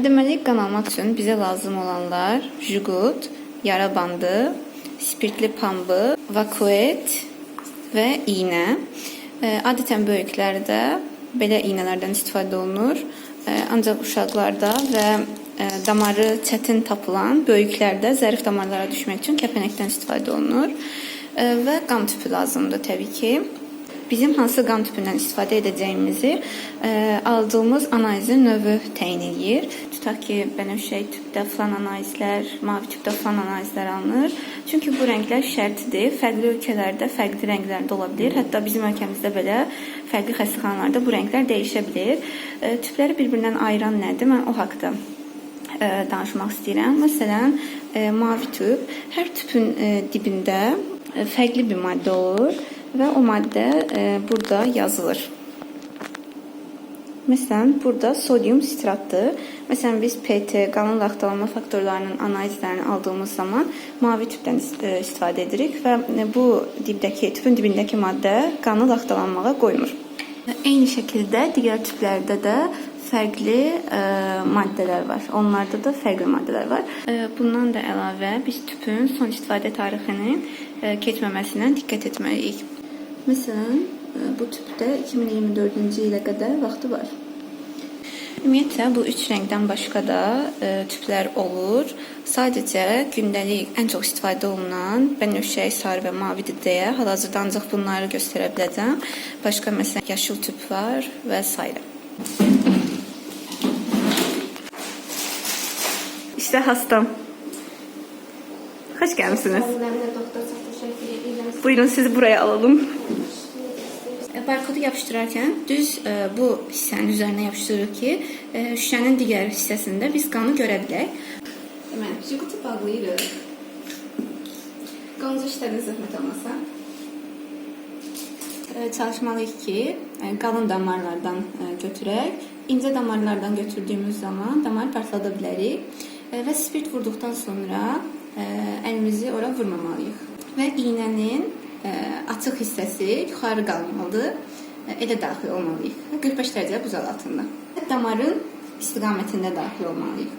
Deməli, qan almaq üçün bizə lazım olanlar jgut, yara bandı, spirtli pambıq, vakuet və iynə. Adətən böyüklərdə belə iynələrdən istifadə olunur. Ancaq uşaqlarda və damarı çətin tapılan böyüklərdə zərif damarlara düşmək üçün kəpənəkdən istifadə olunur. Və qan tüpü lazımdır təbii ki. Bizim hansı qan tüpündən istifadə edəcəyimizi aldığımız analizin növü təyin eləyir. Tutaq ki, bənövşəyi tüpdə filan analizlər, mavi tüpdə filan analizlər alınır. Çünki bu rənglər şərtidir. Fərqli ölkələrdə fərqli rənglərdə ola bilər. Hətta bizim ölkəmizdə belə fərqli xəstəxanalarda bu rənglər dəyişə bilir. Tüpləri bir-birindən ayıran nədir? Mən o haqda danışmaq istəyirəm. Məsələn, mavi tüp, hər tüpün dibində fərqli bir maddə olur və o maddə burada yazılır. Məsələn, burada sodyum sitratdır. Məsələn, biz PT, qanın laxtalanma faktorlarının analizlərini aldığımız zaman mavi tüpdən istifadə edirik və bu dibdəki, tüpün dibindəki maddə qanı laxtalanmağa qoymur. Eyni şəkildə digər tüplərdə də fərqli maddələr var. Onlarda da fərqli maddələr var. Bundan da əlavə biz tüpün son istifadə tarixinin keçməməsinə diqqət etməliyik. Məsələn, bu tüpdə 2024-cü ilə qədər vaxtı var. Ümumiyyətlə, bu üç rəngdən başqa da tüplər olur. Sadəcə gündəlik ən çox istifadə olunan bənövşəyi, sarı və mavidir deyə hal-hazırda ancaq bunları göstərə biləcəm. Başqa məsələn, yaşıl tüp var və s. İşte hastam. Hoş gelmişsiniz. Doktor, çox təşəkkür edirəm. Buyurun, sizi buraya alalım. Barkodu yapışdırarkən düz bu hissənin üzərinə yapışdırırıq ki, şüşənin digər hissəsində biz qanı görə bilək. Deməli, jgutu bağlayırıq. Qanınızı işlədiniz, zəhmət olmasa. Çalışmalıyıq ki, qalın damarlardan götürək. İncə damarlardan götürdüyümüz zaman damarı partlada bilərik. Və spirt vurduqdan sonra əlimizi ora vurmamalıyıq. Və iynənin açıq hissəsi yuxarı qalmalıdır. Elə daxil olmalıyıq. 45 dərəcə buzal altında. Damarın istiqamətində daxil olmalıyıq.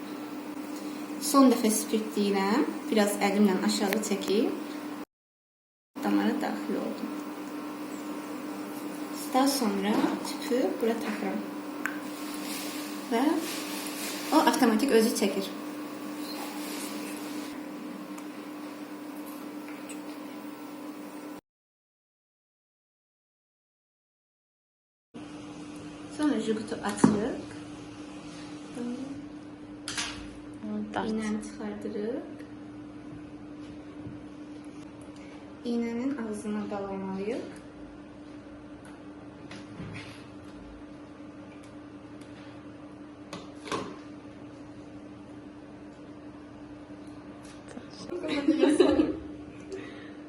Son dəfə spirtləyirəm. Biraz əlimlə aşağı çəkib damara daxil oldum. Daha sonra tüpü bura taxıram. Və o avtomatik özü çəkir. Sonra jgutu açırıq. İynəni çıxardırıq. İynənin ağzına bağlamalıyıq.